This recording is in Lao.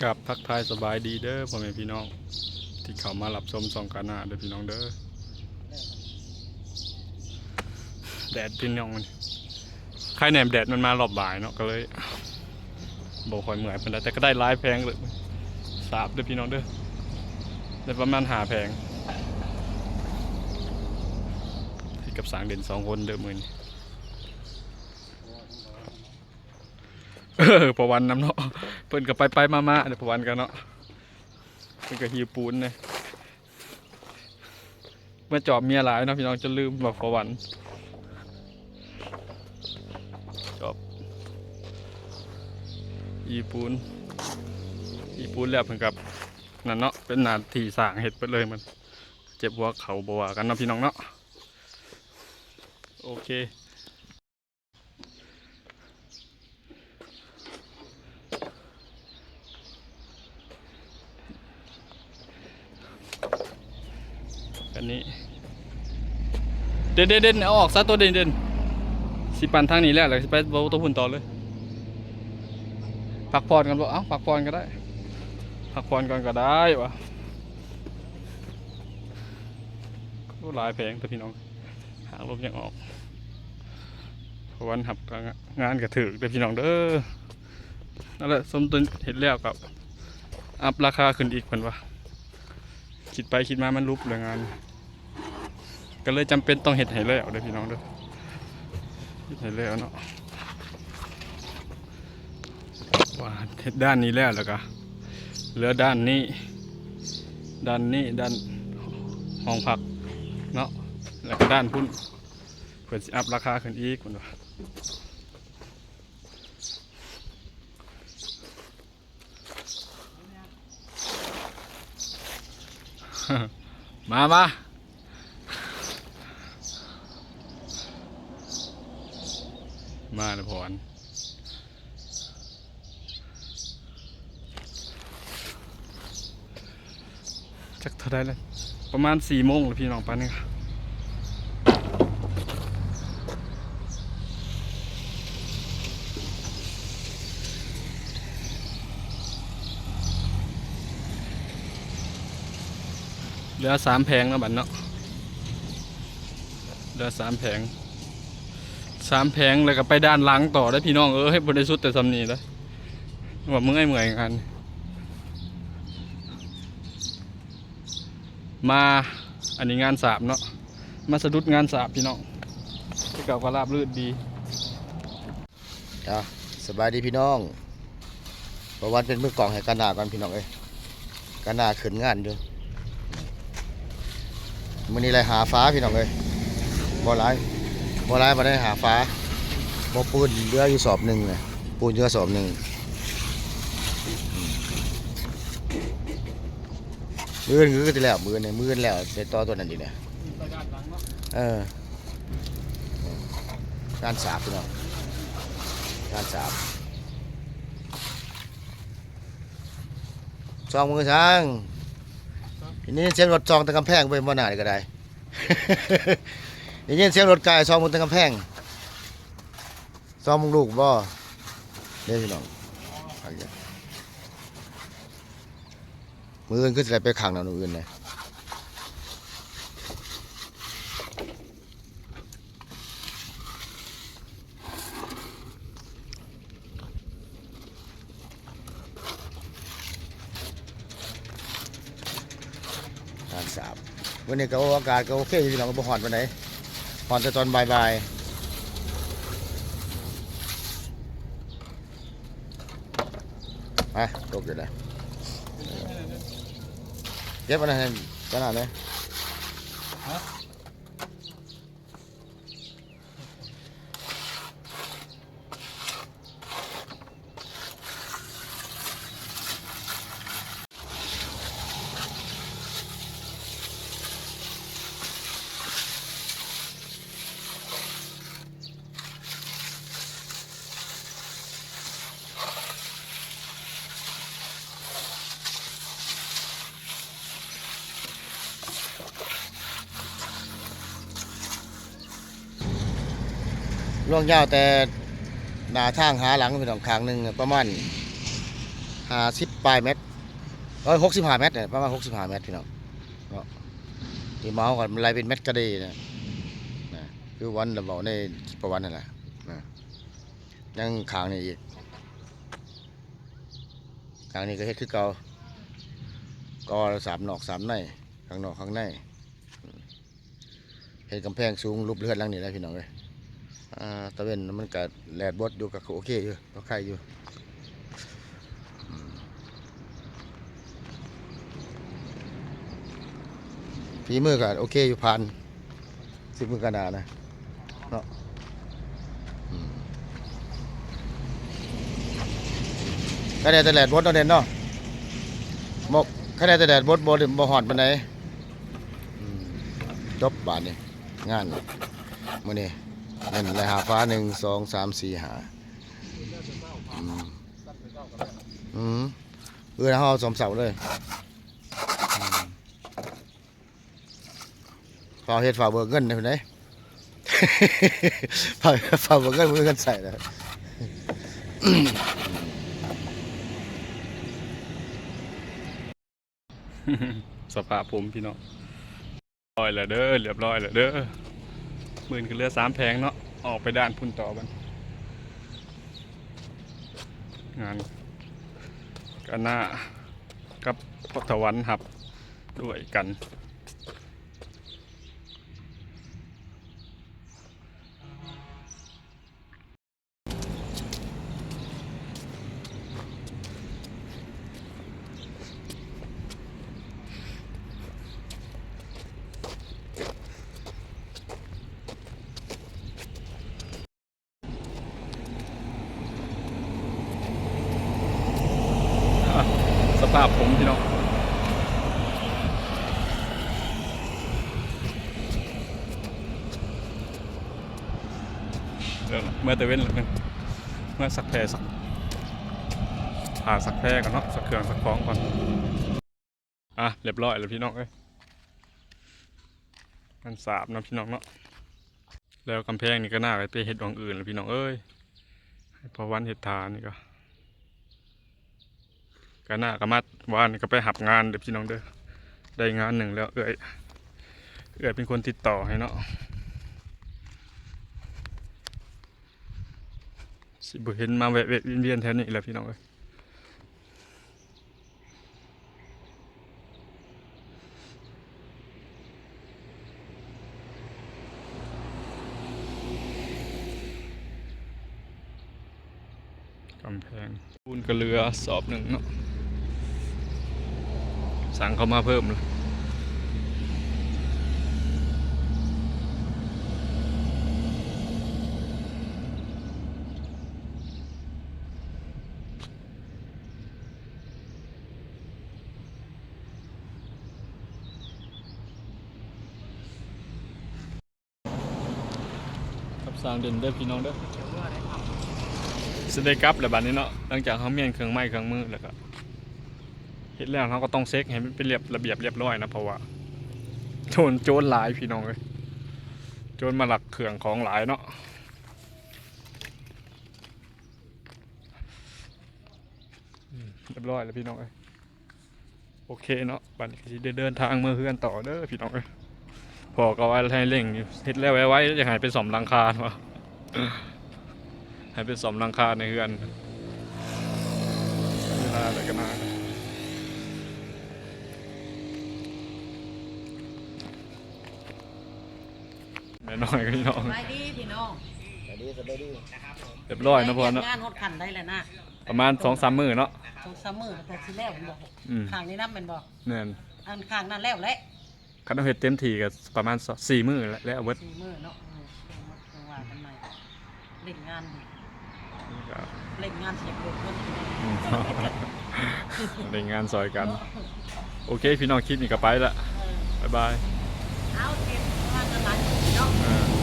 ກາບທັກທາຍສະບາຍດີເດີພໍ່ແມ່ພີ່ນ້ອງ ທີ່ເຂົ້າມາຮັບຊົມຊ່ອງການາເດີພີ່ນ້ອງເດີ. ແດດພີ່ນ້ອງ ໃຄແດ່ແດດມັນມາຮອບບ່າຍເນາະ ກໍເລີຍບໍ່ຄ່ອຍເມື່ອຍປານໃດ ແຕ່ກໍໄດ້ຫຼາຍແຜງເລີຍ ສາບເດີພີ່ນ້ອງເດີ ໄດ້ປະມານຫ້າແຜງ ເຮັດກັບຊ່າງເດັ່ນສອງຄົນເດີມື້ນີ້. ເອີ ພໍ່ວັນນຳເນາະ ເພິ່ນກໍໄປໆມາໆເດີ ພໍ່ວັນກັນເນາະ ເພິ່ນກໍຫິ້ວປູນເດ້ ເມື່ອຈອບເມຍຫຼາຍເນາະພີ່ນ້ອງ ຈົນລືມວ່າພໍ່ວັນ ຈອບ ຫິ້ວປູນ ຫິ້ວປູນແລ້ວເພິ່ນກໍນັ້ນເນາະ ເປັນໜ້າທີ່ຊ່າງເຮັດເບິດເລີຍ ມັນເຈັບຫົວເຂົ່າບໍ່ວ່າກັນເນາະ ພີ່ນ້ອງເນາະ. ໂອເຄ ອັນນີ້ ເດັ່ນໆໆ ເອົາອອກຊະ ໂຕເດັ່ນໆ ຊິປັ່ນທາງນີ້ແລ້ວ ແລ້ວຊິໄປໂຕພຸ້ນຕໍ່ເລີຍ. ພັກຜ່ອນກ່ອນບໍ່? ເອົ້າ ພັກຜ່ອນກໍໄດ້ ພັກຜ່ອນກ່ອນກໍໄດ້ວ່າ. ໂອ້ ຫຼາຍແຜງເດີພີ່ນ້ອງ ຫາກລົບຍັງອອກ ເພາະວ່າຮັບງານກະຖືກເດີພີ່ນ້ອງເດີ. ນັ້ນແຫຼະ ສົມຕົວເຮັດແລ້ວກໍອັບລາຄາຂຶ້ນອີກເພິ່ນວ່າ ຄິດໄປຄິດມາມັນຫຼຸບແລ້ວງານ ກໍເລີຍຈຳເປັນຕ້ອງເຮັດໃຫ້ແລ້ວເດີພີ່ນ້ອງເດີ ເຮັດໃຫ້ແລ້ວເນາະ. ວ່າເຮັດດ້ານນີ້ແລ້ວ ແລ້ວກະເຫຼືອດ້ານນີ້ ດ້ານນີ້ ດ້ານຫ້ອງພັກເນາະ ແລ້ວກະດ້ານພຸ້ນ ເພິ່ນຊິອັບລາຄາຂຶ້ນອີກ ເພິ່ນວ່າ. ມາ ມາ ມາແລ້ວພອນ ຈັກເທົ່າໃດແລ້ວ ປະມານສີ່ໂມງແລ້ວພີ່ນ້ອງ ປານນີ້ ເຫຼືອສາມແຜງເນາະ ບັດເນາະ ເຫຼືອສາມແຜງ ສາມແຜງ ແລ້ວກໍໄປດ້ານຫຼັງຕໍ່ເດີພີ່ນ້ອງເອີຍ ບໍ່ໄດ້ສຸດແຕ່ສ່ຳນີ້ເດີ ວ່າເມື່ອຍ ເມື່ອຍງານ. ມາ ອັນນີ້ງານສາບເນາະ ມາສະດຸດງານສາບພີ່ນ້ອງ ແຕ່ເກົ່າກໍລາບລື່ນດີ. ເອົາ ສະບາຍດີພີ່ນ້ອງ ປະວັນເປັນມືກ້ອງໃຫ້ການາກ່ອນພີ່ນ້ອງເອີຍ ການາຂຶ້ນງານຢູ່. ມື້ນີ້ໄລ່ຫາຝາພີ່ນ້ອງເອີຍ ບໍ່ຫຼາຍ ບໍ່ຫຼາຍບໍ່ໄດ້ຫາຝາ ບໍ່ປູນເຫຼືອຢູ່ສອບໜຶ່ງນະ ປູນເຫຼືອສອບໜຶ່ງ. ມື້ອື່ນຄືຊິແລ້ວ ມື້ອື່ນນີ້ ມື້ອື່ນແລ້ວໄປຕໍ່ຕົວນັ້ນອີກແຫຼະ ເອີ ງານສາບພີ່ນ້ອງ ງານສາບ ຊ່ອງມືຊ່າງ ໄດ້ຍິນສຽງລົດຊ່ອງແຕ່ກຳແພງເວີຍ ບໍ່ໜ້ານີ້ກໍໄດ້ ໄດ້ຍິນສຽງລົດກາຍຊ່ອງມືແຕ່ກຳແພງ ຊ່ອງມຶງລູກບໍ່ ເດ້ພີ່ນ້ອງ. ມື້ອື່ນຄືຊິໄດ້ໄປຄັ້ງນຳມື້ອື່ນນະ. ງານສາບ ມື້ນີ້ກໍ ໂອ້ ອາກາດກໍໂອເຄຢູ່ພີ່ນ້ອງ ບໍ່ຮ້ອນປານໃດ ຮ້ອນແຕ່ຕອນບ່າຍໆ. ມາ ຕົກຢູ່ນະ ເກັບອັນນັ້ນໃຫ້ຂະໜາດເລີຍ. ລວງຍາວແຕ່ໜ້າທາງຫາຫຼັງ ພີ່ນ້ອງ ຂ້າງໜຶ່ງປະມານ ຫ້າສິບປາຍແມັດ ເອີຍ ຫົກສິບຫ້າແມັດ ປະມານຫົກສິບຫ້າແມັດພີ່ນ້ອງເນາະ. ທີ່ມາເຮົາກໍໄລ່ເປັນແມັດກະເດນະ ນະ ຄືວັນລະເວົ້າໃນຄລິບປະວັນນັ້ນແຫຼະນະ. ຍັງຂ້າງນີ້ອີກ ຂ້າງນີ້ກໍເຮັດຄືເກົ່າ ກໍສາມນອກສາມໃນ ຂ້າງນອກຂ້າງໃນ. ເຮັດກຳແພງສູງຫຼຸບເຮືອນຫຼັງນີ້ແຫຼະພີ່ນ້ອງເອີຍ. ອາ ຕາເວັນມັນກະແດດບົດຢູ່ ກະໂອເຄຢູ່ ພໍໄຄຢູ່. ອືມ ຝີມືກະໂອເຄຢູ່ ຜ່ານ ສີມືກະໜານະເນາະ. ອືມ ຄະແນນແຕ່ແດດບົດເນາະເດັ່ນເນາະ ບໍ່ ຄະແນນແຕ່ແດດບົດ ບໍ່ ບໍ່ຮ້ອນປານໃດ. ອືມ ຈົບບາດນີ້ ງານມື້ນີ້ ແມ່ນໄລ່ຫາຟ້າ ໜຶ່ງ ສອງ ສາມ ສີ່ ຫ້າ. ອືມ ອືມ ເອີ ເຮົາເອົາສອງເສົາເລີຍ. ອືມ ຟ້າວເຮັດ ຟ້າວເບີກເງິນໄດ້ພຸ້ນເດ້ ຟ້າວ ຟ້າວເບີກເງິນ ບໍ່ມີເງິນໃຊ້ແລ້ວ. ສະພາບຜົມພີ່ນ້ອງ ຮຽບຮ້ອຍແລ້ວເດີ ຮຽບຮ້ອຍແລ້ວເດີ. ມື້ອື່ນກໍເຫຼືອສາມແຜງເນາະ ອອກໄປດ່ານພຸ້ນຕໍ່ບັດ ງານກະໜ້າກັບພໍ່ຕາວັນຮັບດ້ວຍກັນ. ອ່ະ ສະພາບຜົມພີ່ນ້ອງ ເອີ ເມື່ອແຕ່ເວັນແລ້ວ ເມື່ອຊັກແພ ຊັກ ຫາຊັກແພກ່ອນເນາະ ຊັກເຄື່ອງຊັກຂອງກ່ອນ. ອ່ະ ຮຽບຮ້ອຍແລ້ວພີ່ນ້ອງເອີຍ ມັນສາບເນາະພີ່ນ້ອງເນາະ. ແລ້ວກຳແພງນີ້ກະໜ້າໄປເຮັດບ່ອນອື່ນແລ້ວພີ່ນ້ອງເອີຍ ໃຫ້ພໍ່ວັນເຮັດຖານນີ້ກໍ ກະໜ້າກະມາ ວານນີ້ກໍໄປຮັບງານເດີພີ່ນ້ອງເດີ ໄດ້ງານໜຶ່ງແລ້ວ ເອື້ອຍ ເອື້ອຍເປັນຄົນຕິດຕໍ່ໃຫ້ເນາະ ຊິບໍ່ເຫັນມາແວະໆວຽນໆແຖວນີ້ແລ້ວພີ່ນ້ອງເອີຍ. ກຳແພງປູນກະເຫຼືອສອບໜຶ່ງເນາະ ສັ່ງເຂົ້າມາເພີ່ມ. ກັບຊ່າງເດັ່ນເດີພີ່ນ້ອງເດີ ຊິໄດ້ກັບແລ້ວບາດນີ້ເນາະ ຫຼັງຈາກເຮົາມ້ຽນເຄື່ອງໄມ້ເຄື່ອງມືແລ້ວກະ ເຮັດແລ້ວເຮົາກໍຕ້ອງເຊັກໃຫ້ມັນເປັນລະບຽບລຽບຮ້ອຍນະ ເພາະວ່າໂຈນ ໂຈນຫຼາຍພີ່ນ້ອງເອີຍ ໂຈນມາລັກເຄື່ອງຂອງຫຼາຍເນາະ. ອືມ ຮຽບຮ້ອຍແລ້ວພີ່ນ້ອງເອີຍ ໂອເຄເນາະ ບາດນີ້ກໍຊິໄດ້ເດີນທາງເມືອເຮືອນຕໍ່ເດີພີ່ນ້ອງເອີຍ. ພໍ່ກໍວ່າໃຫ້ເລັ່ງຢູ່ ເຮັດແລ້ວໄວໆ ຢາກໃຫ້ໄປສ້ອມຫຼັງຄາເນາະ ໃຫ້ໄປສ້ອມຫຼັງຄາໃນເຮືອນ ເວລາແລ້ວກໍນານ. ແມ່ນ້ອຍພີ່ນ້ອງ ສະບາຍດີພີ່ນ້ອງ ສະບາຍດີ ສະບາຍດີ. ຮຽບຮ້ອຍເນາະພໍ່ເນາະ ງານຮອດຂັ້ນໃດແລ້ວນະ ປະມານສອງສາມມື້ເນາະ ສອງສາມມື້ກໍຊິແລ້ວແມ່ນບໍ່? ອືມ ຂ້າງນີ້ນຳແມ່ນບໍ່? ແມ່ນ ອັນຂ້າງນັ້ນແລ້ວແຫຼະ ຄັນເຮົາເຮັດເຕັມທີ່ກໍປະມານສີ່ມື້ແຫຼະ ແລ້ວເບິດ ສີ່ມື້ເນາະ. ອືມ ຈັ່ງວ່າກັນໃໝ່ ເລັ່ງງານ ເລັ່ງງານເສຍໂກດເງິນ ອືມ ເລັ່ງງານຊ່ອຍກັນ. ໂອເຄພີ່ນ້ອງ ຄລິບນີ້ກໍໄປລະ ເອີ ບາຍບາຍ ເອົາ ເກັບວ່າກັນຫຼາຍເນາະ ເອີ